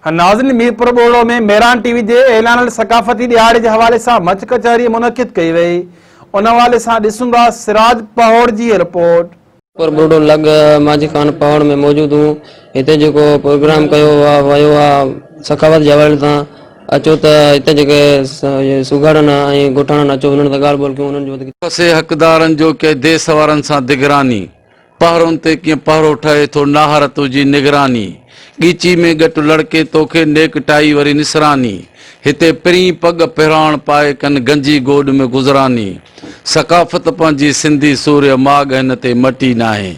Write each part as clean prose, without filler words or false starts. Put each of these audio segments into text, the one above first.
ناظرين ميرپور ٻوڙو ۾ ميران ٽي وي جي اعلانيل ثقافتي ڏهاڙي جي حوالي سان مچ ڪچهري منعقد ڪئي وئي ان حوالي سان ڏسون ٿا سراج پهوڙ جي هي رپورٽ. ميرپور ٻوڙو لڳ ماجي خان پهوڙ ۾ موجود هون هتي جيڪو پروگرام ڪيو ويو آ ثقافت جي حوالي سان اچو ته هتي جيڪي سگهڙن ۽ ڳوٺاڻن اچو انهن سان ڳالهه ٻولهه ڪيون انهن جو وڌيڪ. پسي حقدارن جو ڪي ديس وارن سان دگراني. پهرن تي ڪيئن پهرو ٺهي ٿو ناهر تنهنجي نگراني ڳيچي ۾ ڳٽ لڙڪي توکي نيڪ ٽائي وري نسراني هتي پرين پڳ پهراڻ پائي ڪن گنجي گوڏ ۾ گذراني ثقافت پنهنجي سنڌي سورهيه ماڳ هن تي مٽي ناهي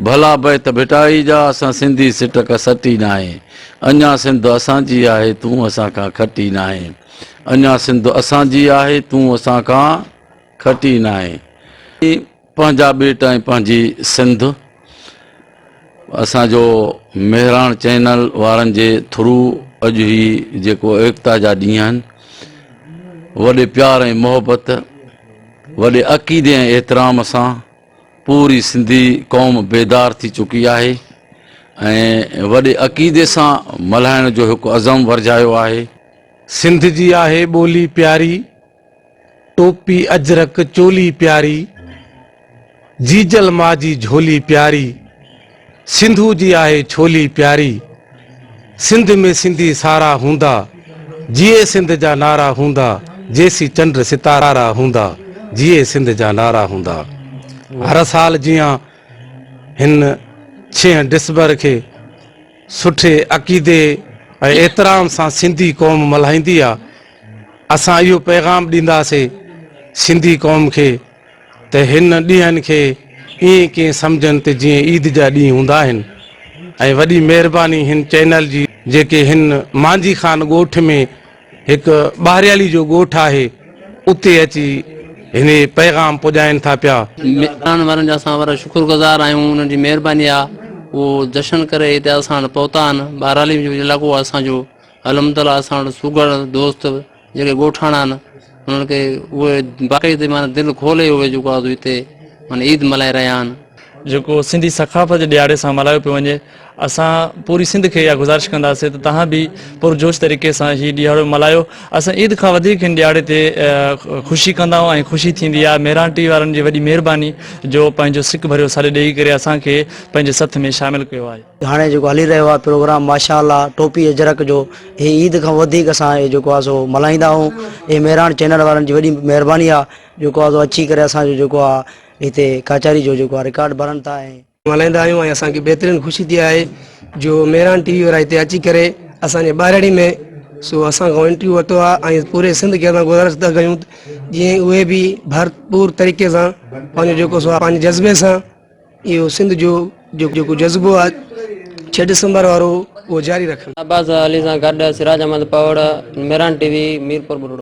ڀلا بيت ڀٽائي جا اسان سنڌي سٽ ڪا سٽي ناهي اڃا سنڌ اسان جي آهي تون اسان کان کٽي ناهي اڃا سنڌ اسان جي آهي تون اسان کان کٽي ناهي. پنهنجا ٻيٽ ۽ پنهنجي سنڌ اسان جو مهراڻ چينل وارن جي ٿرو اڄ هي جيڪو ايڪتا جا ڏينهن آهن وڏي پيار ۽ محبت وڏي عقيدي ۽ احترام سان پوري سنڌي قوم بيدار ٿي چڪي آهي ۽ وڏي عقيدي سان ملهائڻ جو هڪ عزم ورجايو آهي. سنڌ جي آهي ٻولي پياري. ٽوپي اجرڪ چولي پياري، جيجل ماء جي جهولي پياري، سنڌو جي آهي ڇولي پياري، سنڌ ۾ سنڌي سارا هوندا، جيئي سنڌ جا نعرا هوندا، جيسين چنڊ ستارا هوندا، جيئي سنڌ جا نعرا هوندا. هر سال جيان هن ڇهين ڊسمبر کي سٺي عقيدي ۽ احترام سان سنڌي قوم ملهائيندي آ. اسان اهو پيغام ڏينداسين سنڌي قوم کي ته هن ڏينهن کي ائين ڪين سمجهن ته جيئن عيد جا ڏينهن هوندا آهن ۽ وڏي مهرباني هن چينل جي جيڪي هن مانجهي خان ڳوٺ ۾ هڪ ٻاهريالي جو ڳوٺ آهي اتي اچي هن پيغام پڄائين ٿا پيا. مهربان وارن جا اسان وڏا شڪر گذار آهيون انهن جي مهرباني آ اهو جشن ڪري هتي اسان وٽ پهتا آهن ٻاهرالي جو علائقو آ اسان جو الحمدالله اسان وٽ سگهڙ دوست جيڪي ڳوٺاڻا آهن انهن کي اهي باقاعدي معنيٰ دل کولي اهي جيڪو آهي سو هتي معنيٰ عيد ملهائي رهيا آهن. جيڪو سنڌي ثقافت جي ڏهاڙي سان ملهايو پيو وڃي اسان پوري سنڌ کي اها گذارش ڪنداسين ته توهان به پرجوش طريقي سان هي ڏهاڙو ملهايو اسان عيد کان وڌيڪ هن ڏهاڙي تي خوشي ڪندا آهيون ۽ خوشي ٿيندي آهي مهراڻ ٽي وي وارن جي وڏي مهرباني جو پنهنجو سڪ ڀريو سڏ ڏيئي ڪري اسان کي پنهنجي سٿ ۾ شامل ڪيو آهي. هاڻي جيڪو هلي رهيو آهي پروگرام ماشاء الله ٽوپي اجرڪ جو هي عيد کان وڌيڪ اسان هي جيڪو آهي سو ملهائيندا آهيون هي مهراڻ چينل وارن جي وڏي مهرباني آهي جيڪو آهي سو اچي ڪري اسان جو جيڪو آهي هتي ڪچهري جو جيڪو آهي رڪارڊ ڀرن ٿا ۽. ملهائيندا آهيون ۽ اسان کي بهترين خوشي ٿي آهي جو مهراڻ ٽي وي وارا هتي اچي ڪري اسان جي ٻهراڙي ۾ سو اسان کان انٽرويو ورتو آهي ۽ پوري سنڌ کي اسان گذارش ٿا ڪيون جيئن اهي به ڀرپور طريقي سان پنهنجو جيڪو سو پنهنجي جذبي سان اهو سنڌ جو جيڪو جذبو آهي ڇهه ڊسمبر وارو اهو جاري رکن. عباس علي سان گڏ سراج احمد پهوڙ، ميران ٽي وي، ميرپور ٻرڙو.